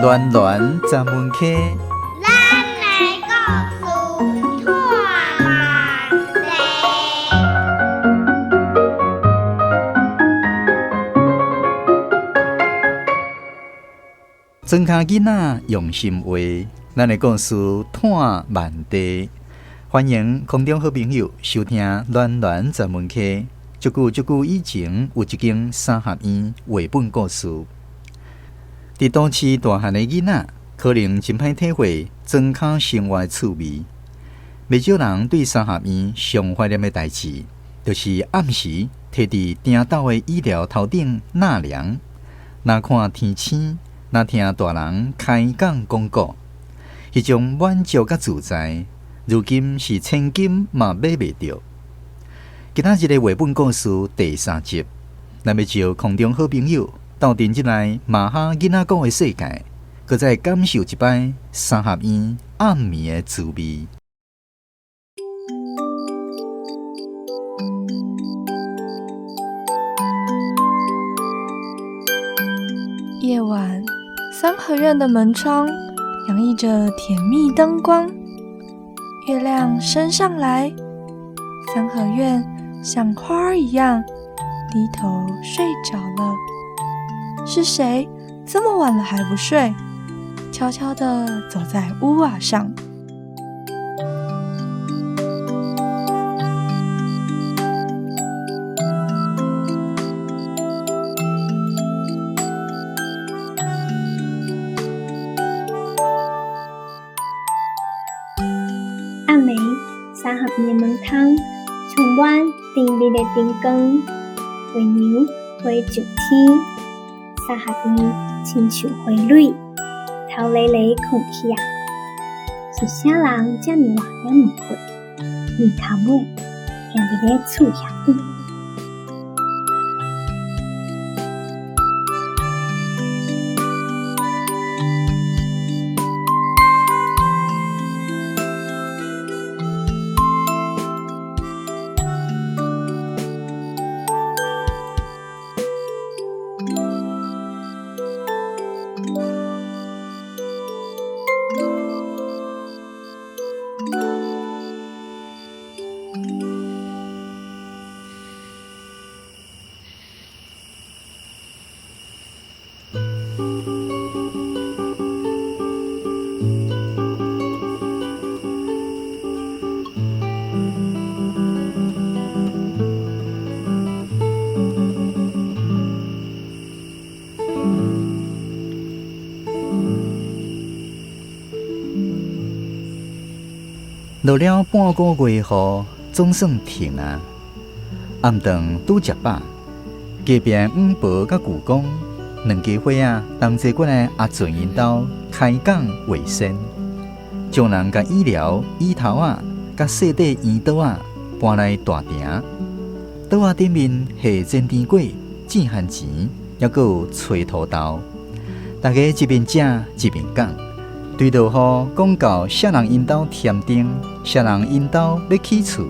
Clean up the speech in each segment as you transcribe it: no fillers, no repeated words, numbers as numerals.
暖暖十门溪，咱的故事拖万地。庄跤囡仔用心画，咱的故事拖万地。欢迎空中好朋友收听暖暖十门溪。足久足久以前，有一间三合院绘本故事。伫都市大汉的囡仔，可能真歹体会庄跤生活的趣味。袂少人对三合院上怀念的代志，就是暗时提伫埕斗的椅条头顶纳凉，若看天星，若听大人开讲讲古，彼种满足佮自在，如今是千金嘛买袂著。今仔日的绘本故事第三集，咱欲招空中好朋友斗阵进来马哈囡仔讲的世界，阁再感受一摆三合院暗暝的滋味。夜晚，三合院的门窗洋溢着甜蜜灯光，月亮升上来，三合院像花儿一样低头睡着了。是谁这么晚了还不睡？悄悄地走在屋瓦上。暗暝，三合院的门窗充满甜蜜的灯光，月娘飞上天。三合院亲像花蕊，头咧咧睏去啊！是啥人遮尔晚犹毋睏？日头尾行伫咧厝遐顶。落了半个月雨，总算停啊！暗顿拄食饱，隔壁五婆佮舅公两家伙仔同齐过来阿俊𪜶兜开讲话仙，众人共椅寮、椅头仔佮细块圆桌仔搬来大埕，桌仔顶面下煎甜粿、煎番薯，犹阁有炊土豆，大家一面食一面讲。对落雨讲到啥人𪜶兜添丁，啥人𪜶兜欲起厝。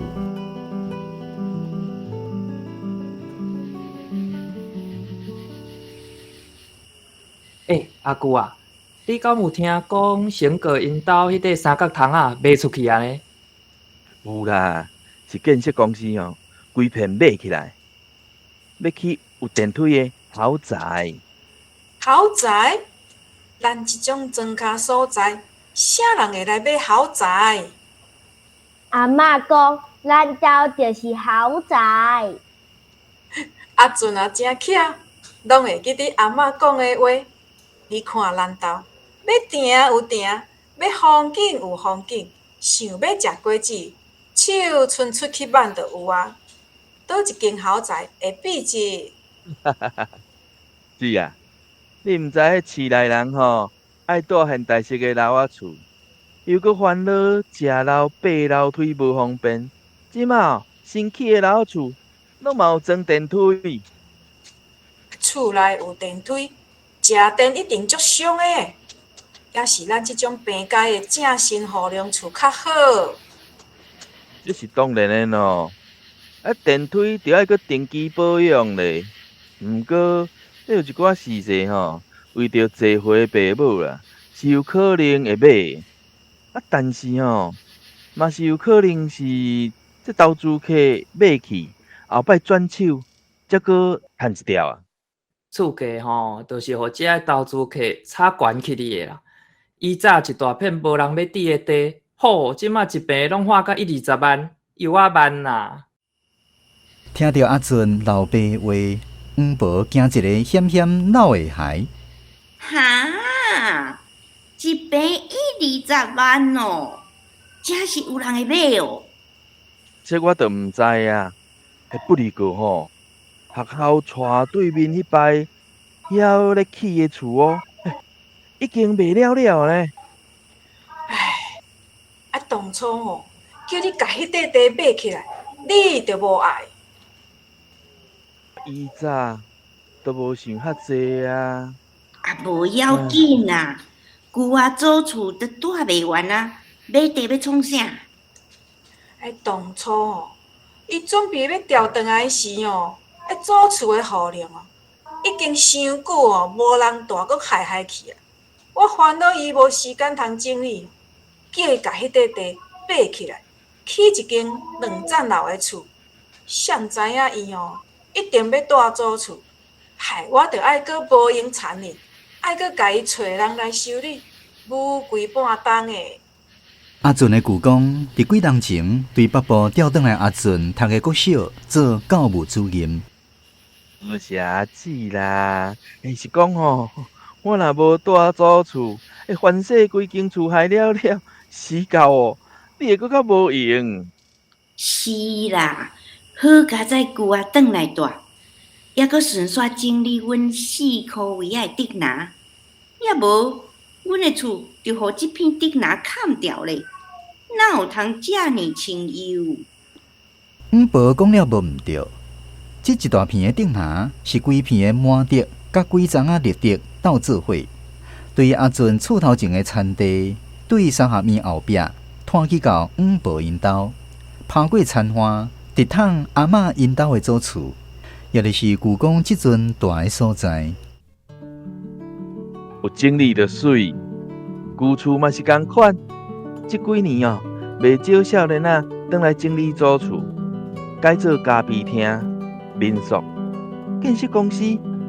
欸，阿舅啊，你敢有听讲成哥𪜶兜彼块三角窗仔卖出去啊呢？有啦，是建设公司哦，规片买起来，欲起有电梯的豪宅。豪宅？咱这种庄跤所在，啥人会来买豪宅？阿嬷讲，咱兜就是豪宅。阿俊啊，真巧，拢会记得阿嬷讲的话。你看咱兜，欲埕有埕，欲风景有风景，想欲食果子，手伸出去挽就有啊。佗一间豪宅会比这？是啊。你毋知彼市内人吼爱住现代式的楼仔厝，又阁烦恼食楼爬楼梯无方便。这马新起的楼仔厝拢嘛有装电梯。厝内有电梯，食电一定足省的。犹是咱这种平阶的正新户量厝较好。这是当然的咯。啊，电梯著爱阁定期保养咧。毋过，彼有一寡时势吼，為著濟歲的爸母啦，是有可能會買。啊，但是吼，嘛是有可能是這投資客買去，後擺轉手，才閣趁一條啊。厝價吼，就是予這个投資客炒懸起去的啦。以早一大片無人欲佇的地，吼，這馬一坪攏喊甲一二十萬，油仔萬啦。聽著阿俊老爸話，黃婆驚一个險險老會孩。哈，一坪一二十萬哦，真是有人會買哦。這我就毋知啊。彼不離過吼，學校斜對面彼擺遐咧起的厝哦，已經賣了了呢。唉，啊，當初吼，叫你共彼塊地買起來，你就無愛。以早都無想遐濟啊。啊，無要緊啦，舊仔祖厝都住袂完啊，買地欲創啥？哎，當初吼，伊準備欲調轉來時吼，彼祖厝的戶齡哦，已經傷久哦，無人住，閣害害去啊！我煩惱伊無時間通整理，叫伊共彼塊地買起來，起一間兩層樓的厝。誰知影伊吼，一定欲住祖厝，害我著愛閣無閒田哩，愛閣共伊揣人來修理，無規半冬的。阿俊的舅公佇幾冬前對北部調轉來阿俊讀的國小做教務主任。多謝阿姊啦，欸，是講吼，我若無住祖厝，欸，凡勢規間厝害了了，死到哦，你會閣較無閒。是啦，好佳哉舊仔轉來住，猶閣順紲整理阮四箍圍仔的竹林，抑無，阮的厝就予這片竹林砍掉咧，哪有通遮爾清幽？黃婆講了無毋對，這一大片的竹林是規片的滿竹佮幾欉仔綠竹鬥做伙，對阿俊厝頭前的田地，對三合院後壁，拖去到黃婆𪜶兜，攀過田岸，直通阿嬤𪜶兜的祖厝，也就是舅公這陣住的所在。有整理就媠，舊厝嘛是仝款。這幾年哦，袂少少年仔轉來整理祖厝，改做咖啡廳、民宿。建設公司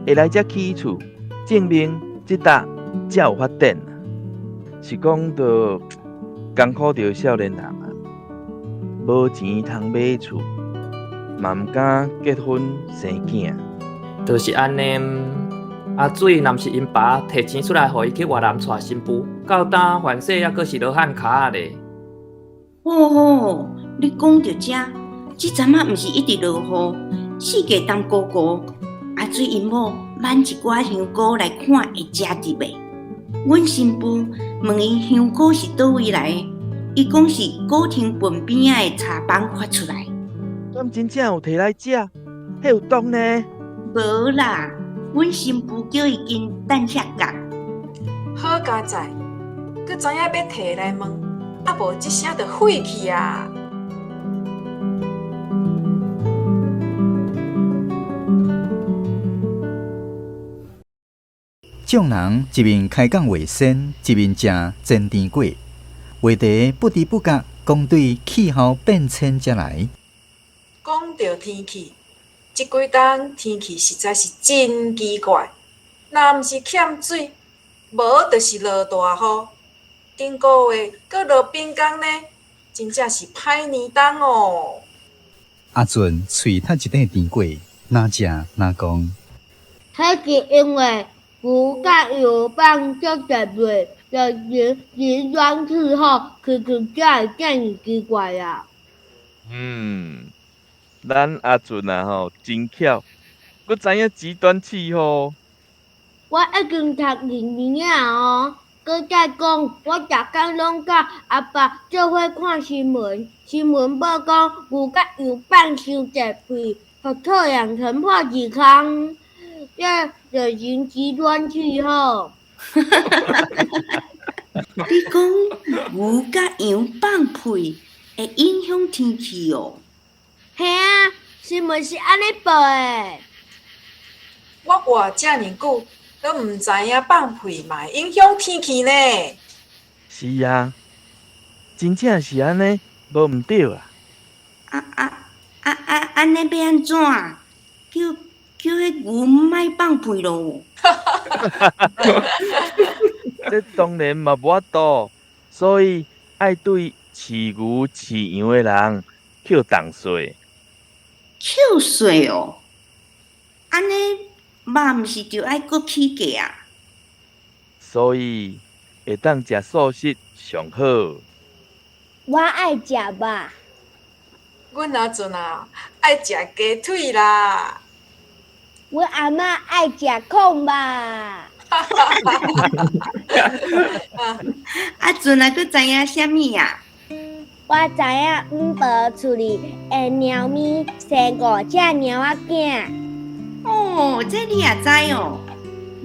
會來遮起厝，證明這搭才有發展。是講著艱苦著少年人啊，無錢通買厝，嘛毋敢結婚生囝。就是按呢。阿水若毋是𪜶爸提錢出來，予伊去越南娶新婦，到今凡勢猶閣是羅漢跤咧。哦吼，你講著這，這陣仔毋是一直落雨，四界澹糊糊。阿水𪜶某挽一寡香菇來看會食得袂？阮新婦問伊香菇是佗位來的，伊講是古亭坉邊仔的柴房發出來。敢真正有提來食？彼有毒呢？無啦。阮新婦叫伊緊等遐角。好佳哉，閣知影欲提來問，啊無這聲就廢去啊！眾人一面開講話先，一面食煎甜粿，話題不知不覺講對氣候變遷遮來。講著天氣。這幾冬天氣實在是真奇怪，若毋是欠水，無就是落大雨。頂個月閣落冰降呢，真正是歹年冬哦。阿俊喙啜一塊甜粿，若食若講。彼是因為牛佮羊放足濟屁，造成極端氣候，氣候才會遮爾奇怪啊。嗯。咱阿俊啊吼，真巧，閣知影極端氣候。我已經讀二年仔哦，閣再講，我逐工攏佮阿爸做伙看新聞，新聞報講牛佮羊放傷濟屁，予臭氧層破一空，這造成極端氣候。你講牛佮羊放屁會影響天氣哦？嘿啊，新聞是按呢報的。我活遮爾久，都毋知影放屁嘛会影响天气呢。是啊，真正是按呢，无毋对啊。啊啊啊啊！按呢欲按怎？叫叫彼牛莫放屁囉。這當然嘛無法度，所以愛對飼牛飼羊的人扣重稅。扣稅哦？按呢肉毋是就愛閣起價啊？所以會當食素食上好。我愛食肉。阮阿陣啊，愛食雞腿啦。阮阿嬤愛食炕肉。阿陣啊，閣知影啥物啊？我知影五婆厝裡的貓咪生五隻貓仔囝。哦，這你也知哦？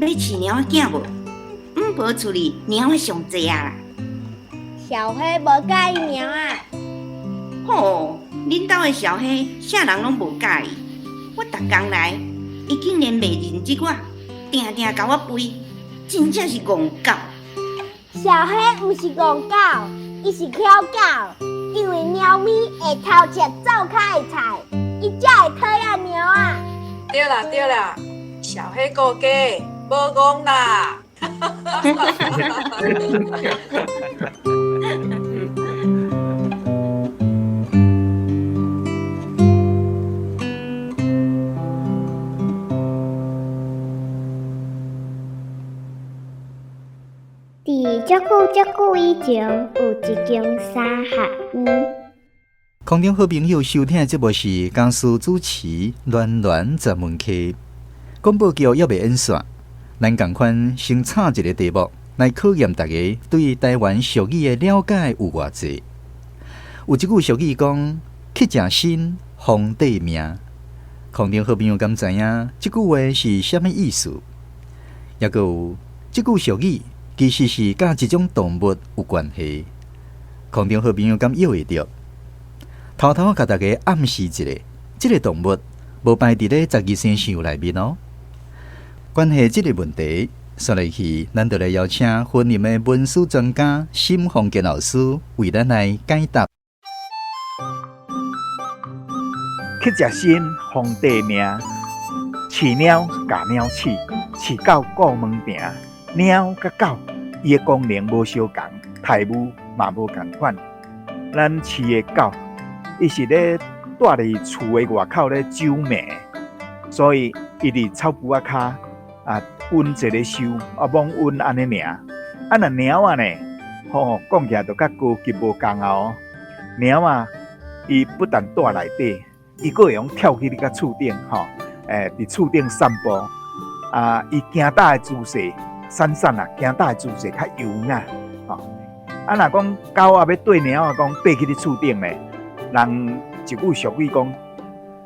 欲飼貓仔囝無？五婆厝裡貓仔上濟啊啦。小黑無佮意貓仔。吼，恁兜的小黑啥人攏無佮意。我逐工來，伊竟然袂認得我，定定共我吠，真正是戇狗。小黑毋是戇狗，伊是巧狗，因為貓咪會偷食灶跤的菜，伊才會討厭貓仔。對啦對啦，小黑顧家，無戇啦。佇足久足久以前，有一間三合院。空中好朋友收聽的節目是江蘇主持暖暖十問客。廣播劇猶未演煞，咱仝款先插一个題目來考驗大家對台灣俗語的了解有偌濟。有一句俗語講：乞食身，皇帝命。空中好朋友敢知影這句話是啥物意思？抑閣有這句俗語其實是佮一種動物有關係。空中好朋友敢約會著？偷偷共大家暗示一下，這个動物無排佇咧十二生肖內面哦。關係這个問題，紲落去，咱就來邀請雲林的文史專家沈鳳健老師為咱來解答。乞食身，皇帝命，飼貓共貓飼，飼狗顧門埕。貓佮狗，伊的功能無相仝，待遇嘛無仝款。咱飼的狗，伊是咧蹛佇厝的外口咧走暝，所以伊佇草匏仔跤啊，穩一个泅啊，罔穩按呢爾。啊，若貓仔呢，吼，講起來就較高級無仝啊哦。貓仔伊不但蹛內底，伊閣會用跳去你佮厝頂吼，佇厝頂散步。啊，伊行搭的姿勢，散散啊，行搭的姿勢較優雅吼。啊，若講狗仔欲對貓仔講爬去你厝頂呢，人一句俗語講，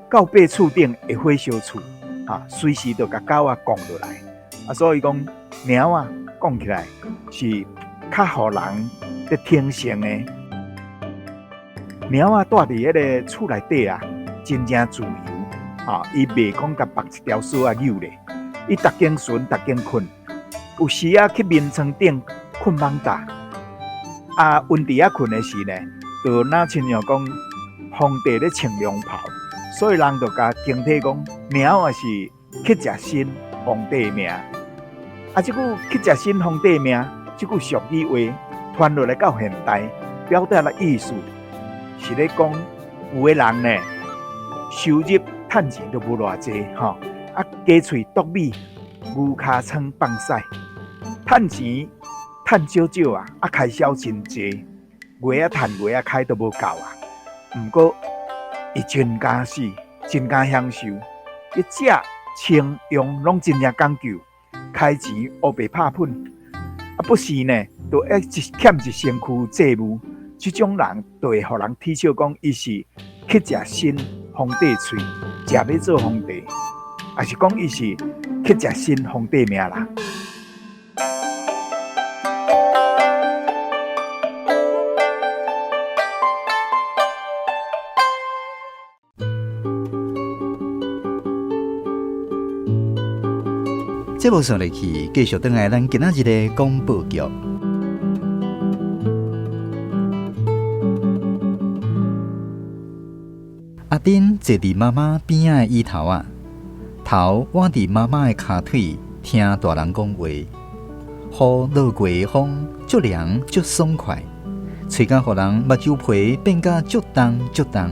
狗爬厝頂會火燒厝，哈，隨時就共狗仔降落來。啊，所以講貓仔講起來是較予人咧聽性的。貓仔蹛佇彼个厝內底啊，真正自由，哈，伊袂講共縛一條索仔扭咧，伊逐間巡，逐間睏，有時仔去眠床頂睏蠓罩，啊，阮佇遐睏的時呢，就若親像講皇帝咧穿龍袍，所以人就共形體講，貓仔是乞食身，皇帝命。啊，這句乞食身，皇帝命，這句俗語話傳落來到現代，表達的意思是咧講，有的人呢，收入趁錢都無偌濟吼，啊，雞喙啄米，牛尻川放屎，趁錢趁少少啊，啊，開銷真濟，月仔趁月仔開都無夠啊。毋過伊真敢死，真敢享受，伊食穿用攏真正講究，開錢烏白拍噴，啊，不時呢，就愛一欠一身軀債務。這種人就會予人恥笑講，伊是乞食身皇帝喙，食欲做皇帝，抑是講伊是乞食身皇帝命啦。节目上落去，继续转来咱今仔日的广播剧。阿珍坐伫妈妈边仔的椅头仔，头倚伫妈妈的跤腿，听大人讲话。雨落过的风足凉足爽快，吹甲予人目睭皮变甲足重足重。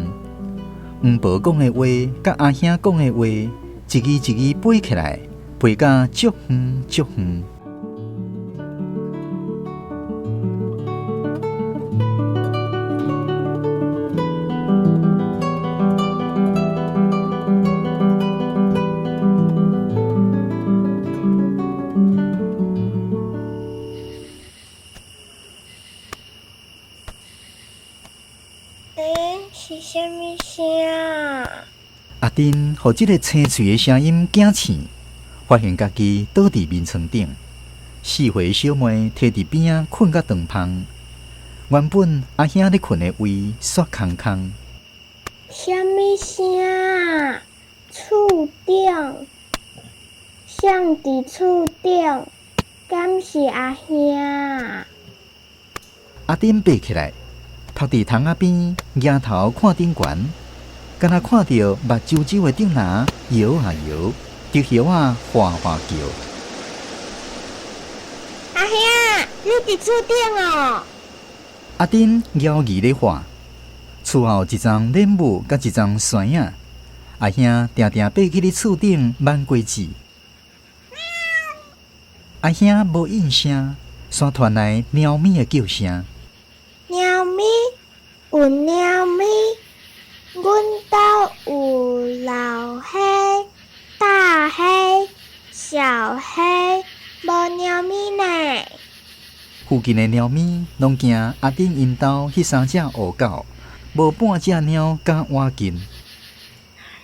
黄婆讲的话，佮阿兄讲的话，一字一字飞起来，飞甲足远足远。欸，是啥物声？阿珍予这个清脆的声音惊醒，发现家己倒伫眠床顶，四岁小妹提伫边仔睏甲长芳。原本阿兄咧睏的位煞空空。啥物声？厝顶，谁伫厝顶？敢是阿兄？阿珍爬起来，趴伫窗仔边，仰头看顶悬，敢若看著目睭睭的顶篮摇啊摇，竹叶仔哗哗叫。阿兄，你伫厝顶哦？阿珍摇耳咧喊，厝后一丛莲雾佮一丛山仔，阿兄定定爬去咧厝顶挽果子。阿兄无应声，煞传来猫咪的叫声。猫咪，有猫咪，阮兜有老黑、大黑、小黑，无猫咪呢。附近的猫咪拢惊阿珍𪜶兜彼三只乌狗，无半只猫敢倚近。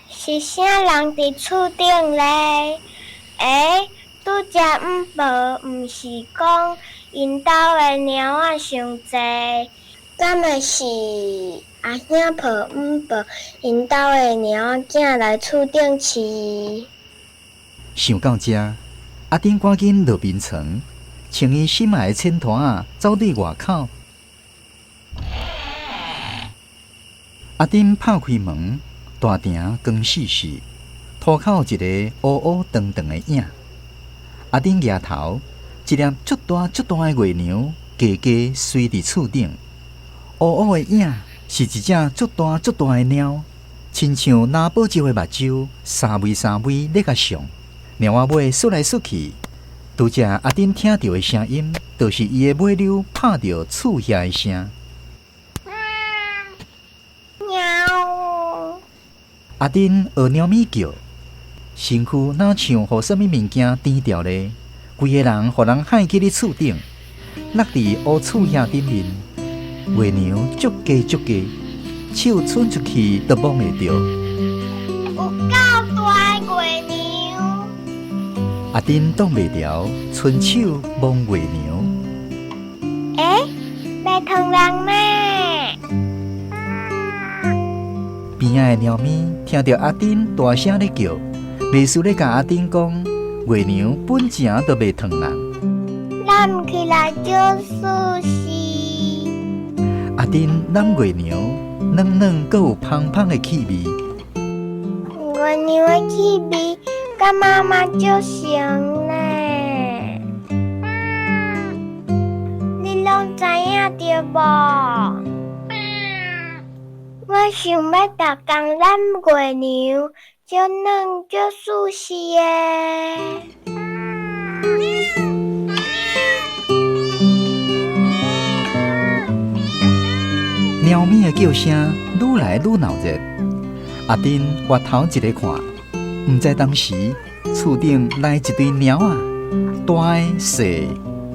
是啥人伫厝顶咧？欸，拄才毋婆毋是讲𪜶兜的猫仔伤济，敢会是阿兄抱毋婆𪜶兜的猫仔囝来厝顶饲？想到这，阿珍赶紧落眠床，穿伊心爱的浅拖仔，走对外口。阿珍拍开门，大庭光四四，涂口一个乌乌长长的影。阿珍举头，一粒足大足大的月娘，低低随伫厝顶。乌乌的影是一只足大足大的猫，亲像蓝宝石的目睭，三微三微咧共上。猫仔尾缩来缩去，拄才阿珍听著的声音，就是伊的尾溜拍著厝遐的声。喵！阿珍学猫咪叫，身躯若像予啥物物件甜掉咧，规个人予人害去咧厝顶，落伫乌厝遐顶面。月娘足低足低，手伸出去都摸袂著。有够大的月娘！阿珍挡袂牢，伸手摸月娘。欸，袂烫人呢？边仔的猫咪听著阿珍大声咧叫，袂输咧共阿珍讲，月娘本钱都袂烫人。揽起来就舒适。阿珍揽月娘，软软阁有芳芳的气味。月娘的气味佮妈妈足像呢。你拢知影著无？我想欲逐工揽月娘，足软足舒适的。猫咪的叫声愈来愈闹热，阿珍回头一个看，毋知当时厝顶来一堆猫仔，大的、细的、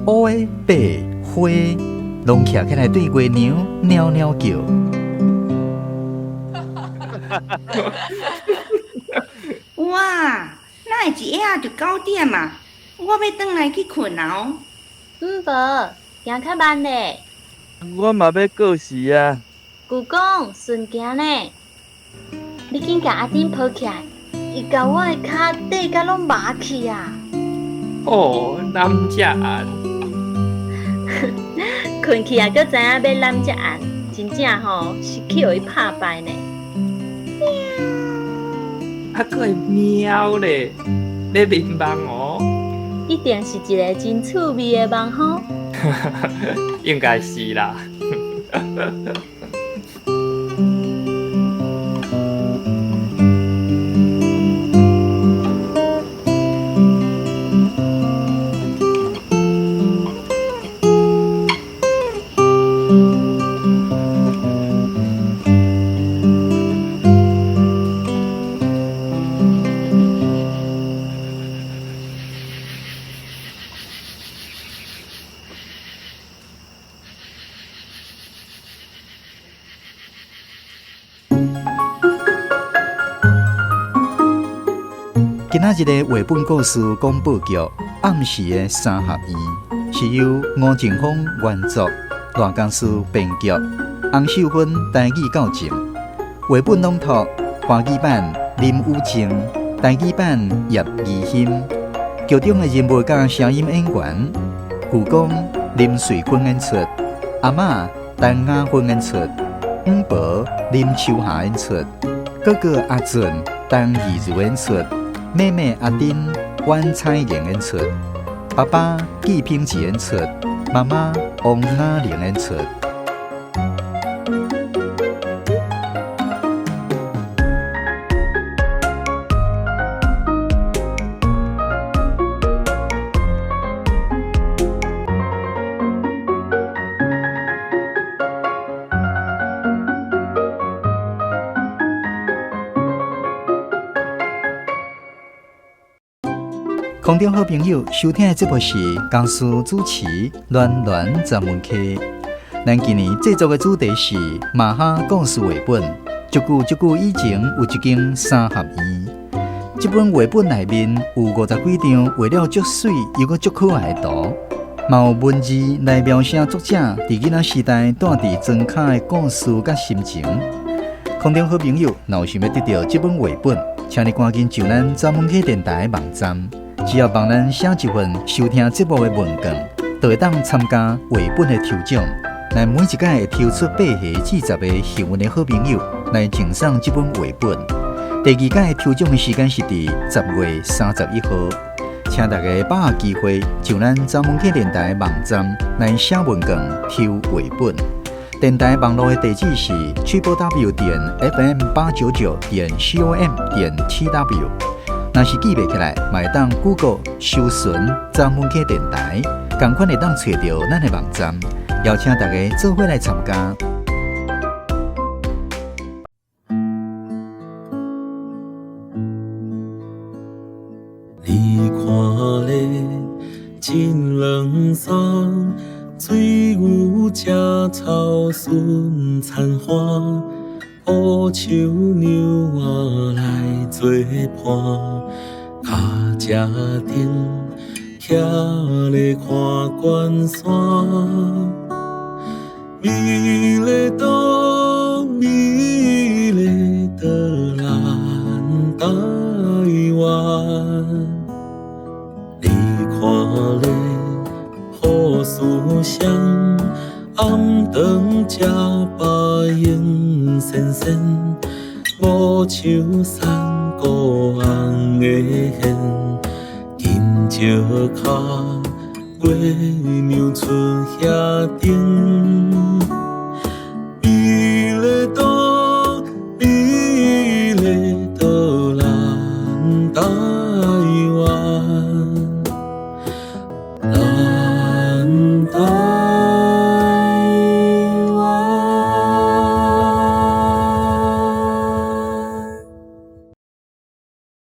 乌的、白的、灰的，拢徛起来对月娘喵喵叫。哇，哪会一下就9点啊？我欲转来去睏啊哦。毋无，行较慢咧。我嘛欲过时啊。舅公，顺行呢。你紧共阿珍抱起来，伊共我的跤底甲拢麻去啊。哦，揽遮絚。睏去也阁知影欲揽遮絚，真正吼是去予伊拍败呢。啊，阁会喵咧，咧眠梦哦。一定是一个真趣味的梦吼。应该是啦。今仔日的绘本故事广播剧《暗时的三合院》是由吴靖峰原作，赖江诗编剧，洪秀芬台语教正。绘本朗读华语版林雨静，台语版叶怡欣。剧中的人物佮声音演员，舅公林瑞坤演出，阿嬷陈雅芬演出，五婆林秋霞演出，哥哥阿俊陈义如演出。妹妹阿丁阮彩莹演出，爸爸纪品志演出，妈妈王雅玲演出。空中好朋友收听的节目是江苏主持暖暖专门客。咱今年制作的主题是马哈故事绘本。足久足久以前有一间三合院，这本绘本内面有50几张画了足媠又阁足可爱的图，嘛有文字来描写作者伫囡仔时代住伫庄跤的故事佮心情。空中好朋友，若有想欲得到这本绘本，请你赶紧上咱专门客电台网站。只要帮咱写一份收听节目的问卷，就会当参加绘本的抽奖。咱每一届会抽出8个至10个幸运的好朋友来赠送这本绘本。第二届抽奖的时间是伫10月31号，请大家把握机会，上咱查某客电台网站来写问卷抽绘本。电台网络的地址是triple w 点 f m 八九九点 c o m 点 t w。若是记袂起来，嘛会当 Google 搜寻查某客电台，仝款会当揣著咱的网站，邀请大家做伙来参加。你看咧，真冷爽，水牛食草顺田花。乌树娘仔来做伴，跤车顶徛咧看关山，美丽岛，美丽的咱台湾。你看咧，好思想，暗顿食饱用仙仙，无像山谷红的线，紧石跤，月娘出遐顶。美丽岛，美丽的咱台湾。